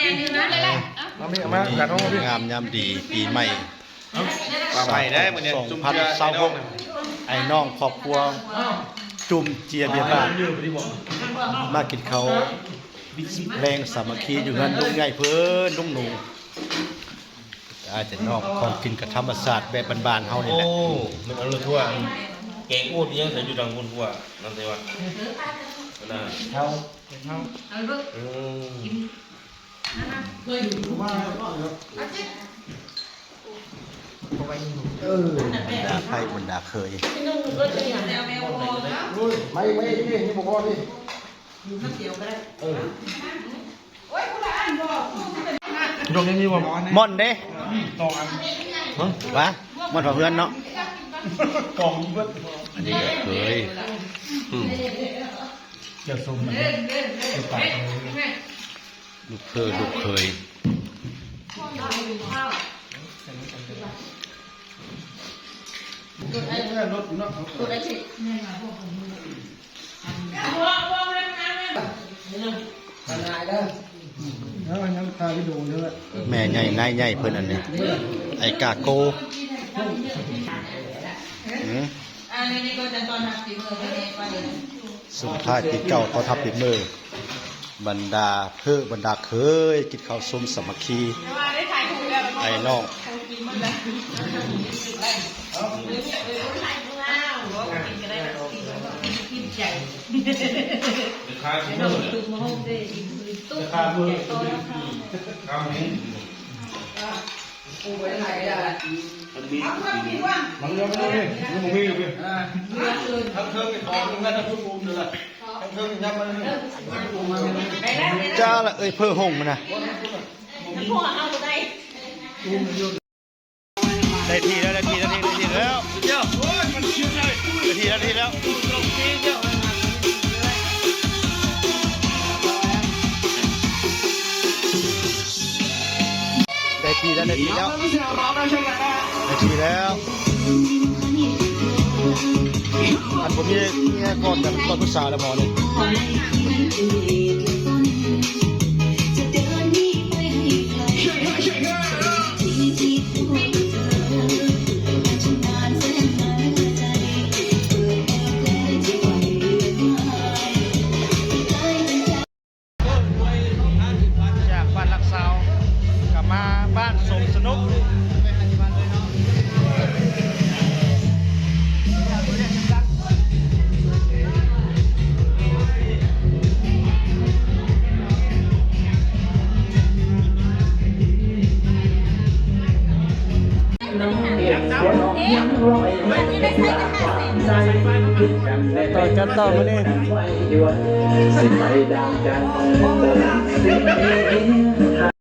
ເອົາມາ ເອົາມາ ການຮ້ອງເພງ ງາມຍາມດີ ປີໃໝ່ ປາໃໝ່ໄດ້ມື້ນີ້ ສອງພັນຊາວຫົກ ອ້າຍນ້ອງຄອບຄົວຈຸ່ມເຈຍເບຍບ້ານ ມາກິນເຂົ້າແລງສາມັກຄີຢູ່ເຮືອນລຸງໃຫຍ່ເພິ່ນ ລຸງໜູ. ອ້າຍແຕ່ນ້ອງ ຂອງກິນກະທຳມະຊາດແບບບ້ານໆເຮົານີ້ແຫຼະ. ໂອ້ ແມ່ນອັນນັ້ນທົ່ວ ແກງອູດອີ່ຫຍັງໃສ່ຢູ່ທາງພຸ້ນທົ່ວ ນັ້ນແຕ່ວ່າ ເຮົາ ເຮົາ ເອີ ເອີ ບັນດາໃພ້ບັນດາເຂີຍ ໄປ ໄປ ນີ້ ນີ້ບໍ່ພໍນີ້ ຢູ່ຄົນດຽວກໍໄດ້ ເອີ ຍກນີ້ມີບໍ່? ມ່ອນເດ້ ສອງອັນ ຫະ? ຫວາ? ມ່ອນເຂົ້າເຮືອນເນາະ ກອງເບິດ ອັນນີ້ກໍເຂີຍ ອືມ ແຈ່ວສົ້ມ ແຈ່ວປາ ລູກເຂີຍ ລູກເຂີຍ. ແມ່ໃຫຍ່ນາຍໃຫຍ່ເພິ່ນອັນນີ້ ໄອ້ກາໂກ ຫື ສົ່ງທ້າຍປີເກົ່າ ຕ້ອນຮັບປີໃໝ່ ບັນດາເພີ້ບັນດາເຂີຍ ກິນເຂົ້າຊົມສາມັກຄີ ອ້າຍນ້ອງ ຂາຍ ຈ້າລະເອີຍ ເພີ້ຫົງຫັ້ນນະ ໄດ້ທີ່ແລ້ວ ໄດ້ທີ່ແລ້ວ ໄດ້ທີ່ແລ້ວ ໄດ້ທີ່ແລ້ວ ໄດ້ທີ່ແລ້ວ ໄດ້ທີ່ແລ້ວ. ໄດ້ທີ່ແລ້ວ ໄດ້ທີ່ແລ້ວ ໄດ້ທີ່ແລ້ວ ອັນບໍ່ມີເມຍກ່ອນ ແບບກ່ອນຜູ້ສາວແລ້ວໝໍນີ້. ຈາກບ້ານຫຼັກຊາວ ກໍມາບ້ານສົມສະໜຸກ. ຕໍ່ກັນຕໍ່ມື້ນີ້.